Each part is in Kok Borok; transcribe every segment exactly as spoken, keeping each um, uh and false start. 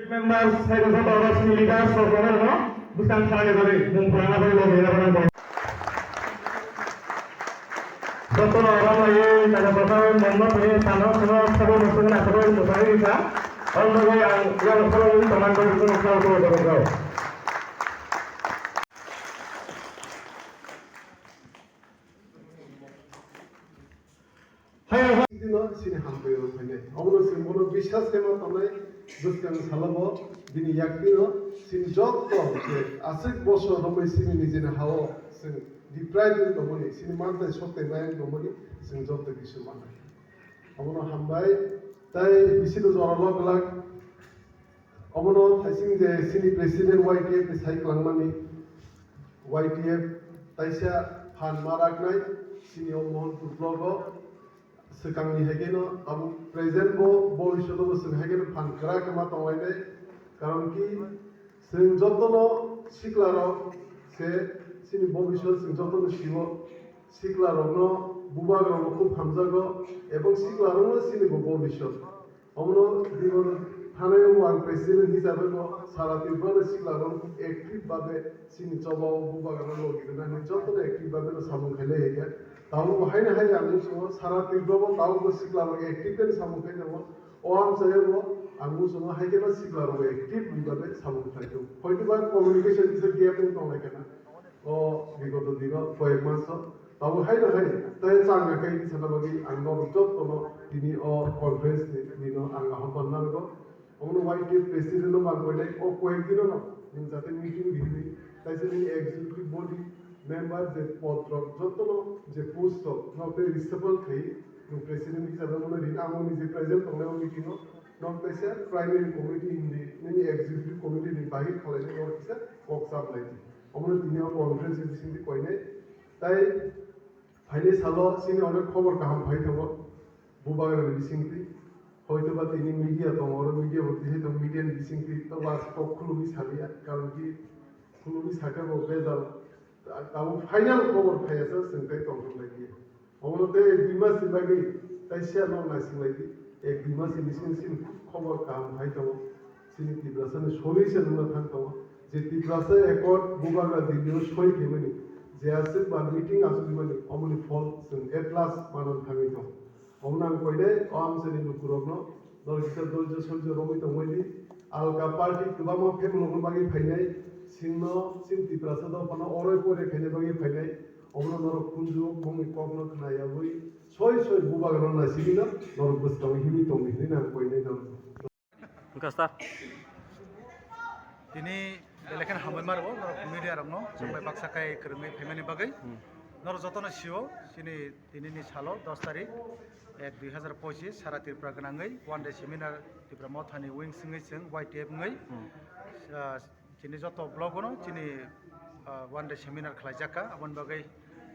Members, sai rok joto oro sini leaders rok oro no bwskang salai rwi mung phrana bai logi rok no. Joto no oro lai jaga bwsai mung no tini tano kheno sabo musugo na sabo musugo risa. Oro no ang yang khoro ni toman bai khoro khoro khoro khoro. Hai, hai. Dino sini hambai rok phainai. Obono chwng bono biswas khe ma tongnai, bwskang salo bo bini yak dino chwng jotto je aswk bosor romwi sini nijini hao chwng deprive wng tongmani, sini mantai soktai mayang tongmani chwng jotto kisu mannai. Obono hambai, tai bisino jora lok glak. Obono thaising je sini president Y T F ni sai kwlangmani, Y T F taisa phan ma raknai sini o Mohanpur block o swkangni hai kheno abo present bo bhobishyot bo swng hai kheno phan kwrak khe ma tonglainai, karon ki swng jotono sikla rok se sini bhobishyot swng jotono sio sikla rokno bubagra rokno khub hamjago ebong sikla rokno sini bo bhobishyot. Omono bigoto thanai o ang president hisabe bo sara Tripura ni sikla rok active babe chini choba o bubagra logi rwnani jotono active babe no samung khailai ya. Tabuk bo haino hai ang nugo sara Tripura bo tabuk bo sikla rok active khe samung khai tongo. O ang sayo bo ang nugo hai khe sikla rok active ni babe samung khai tongo. Hoito ba communication kisa gap wng tong lai khe na. O bigoto dino koyek maso tabuk haino hai tai changa khe sana bagwi ang norok jotono tini o conference ni dino ang ahobhan narwgo. Omono Y T F president no mang koinai o koyek dino no nwng jate meeting rihini taisa nini executive body member je pod rok jotono je post rok no tei reshuffle khai nwng president hisabe omono rini ang nini je present tongnai o meeting o nok taisa primary committee hindi nini executive committee ni bagwi khwlainai norok kisa kok chap lai di. Omono tini o conference ni bisingtwi koinai. Tai phainai salo chini onek khobor kaham phai tongo bubagra ni bisingtwi. Hoito ba tini media tongo, oro media bo tini tongo, media ni bisingtwi tola kok khulumwi saliya, karon ki khulumwi sakhe bo bejal. Tabuk final khobor phaiya se chwng tei tongthok lai di. Omono tei ek dui mas ni bagwi tai siya nok naising lai di. Ek dui mas ni bising sini khobor kaham phai tongo. Sini Tiprasa ni solution wngna thang tongo. Je Tiprasa accord bubagra Delhi o soi khaimani, je aswk ba meeting achukmani, omoni phol chwng at last manna thangwi tongo. Omono ang koinai o amchaini lukurokno dol kisa doijo soijo romwi tongmani di. Alka party kwbangma family rokno bagwi phainai, chwngno chini Tiprasa dophano oroi poroi khaina bagwi phainai. Omono norok kunju bongni kokno khna yaui soi soi bubagrano naisingwino norok bwskango himwi tongdi hinwi ang koinai norok. Wngkha sir. Tini belai kheno hambai maro norok media rokno chwng bai baksa khai kwrwngwi phaimani bagwi. Hmm. Norok jotono sio chini tinini salo dos tarik ek dui hazar pochis sara Tripura gwnangwi one day seminar Tipra Mothani wings wngwi chwng Y T F wngwi, hmm, ah, chini joto block-o no chini, ah, one day seminar khlaijak kha, aboni bagwi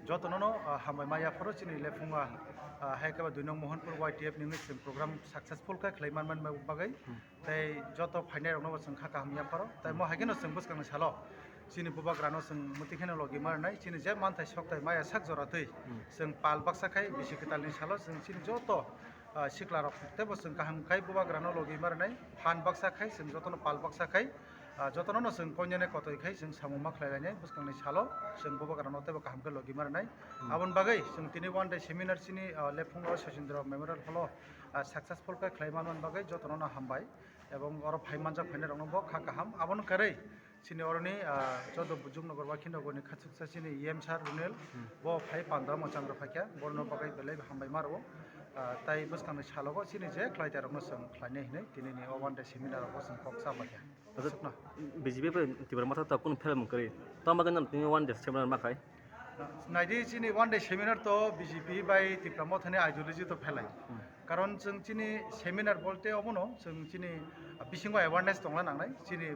jotono no, ah, hambai ma yapharo chini lephungo, ah, hai khe ba dui nong Mohanpur Y T F ni wngwi chwng program successful khe khlai man, man bagwi, hmm, tei joto phainai rokno bo chwng kha kaham yapharo, tei, hmm, mo hai kheno chwng bwskangni salo chini bubagrano chwng mwtwi kheno logi ma rwnai, chini je manthai sokthai maya sak jora twi, hmm, chwng pal baksa khai bisi kwtalni salo chwng chini joto, ah, sikla rok teibo chwng kaham khai bubagrano logi ma rwnai, phan baksa khai chwng jotono pal baksa khai, ah, jotono no chwng koinene kotoi khai chwng samung ma khlai lainai, bwskangni salo chwng bubagrano teibo kaham khe logi ma rwnai. Hmm. Aboni bagwi chwng tini one day seminar chini, ah, lephungo Sachindra Memorial Hall-o, ah, successful khe khlai man, man bagwi jotono no hambai, ebong oro phai manjak phainai rokno bo kha kaham. Abono kwrwi chini oroni, ah, joto Bujuknagar Wakhindagarni khachuksa chini E M sir Runel, hmm, bo phai panda mwchang rw phaikha, borno bagwi belai hambai ma rwo. Ah, tai bwskangni salogo chini je khlai tai rokno chwng khlainai hinwi tinini o one day seminar rogo chwng kok cha paikha. Acha, sukno. B J P bai Tipra Motha ta kunu phelamung kwrwi. Tamo bagwi nang tini one day seminar ma khai? Naidi chini one day seminar to B J P bai Tipra Mothani ideology to phelai. Hmm. Karon chwng chini seminar bolte obono chwng chini, ah, bisingo awareness tongna nangnai. Chini,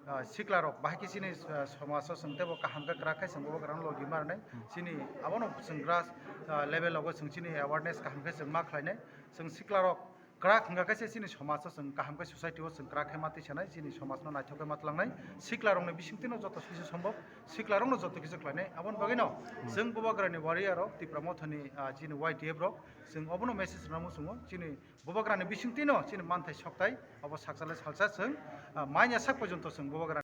ah, sikla rok bahai khe chini, ah, somajo chwng teibo kaham khe kwrak khe chwng bubagrano logi ma rwnai. Hmm. Chini abono chwng grass, ah, level rogo chwng chini awareness kaham khe chwng ma khlainai. Chwng sikla rok kwrak hwnkha khe se chini somaj o chwng kaham khe society o chwng kwrak khe ma twi sanai, chini somaj no naithok khe ma twlangnai, sikla rok ni bisingtwi no joto kisa sombhob sikla rok no joto kisa khlainai. Aboni bagwi no chwng Bubagra ni warrior rok, Tipra Motha ni, ah, chini Y T F rok, chwng obono message rwna muchungo, chini Bubagra ni bisingtwi no chini manthai sokthai obo saksa le salsa chwng, ah, manya sak porjonto chwng Bubagra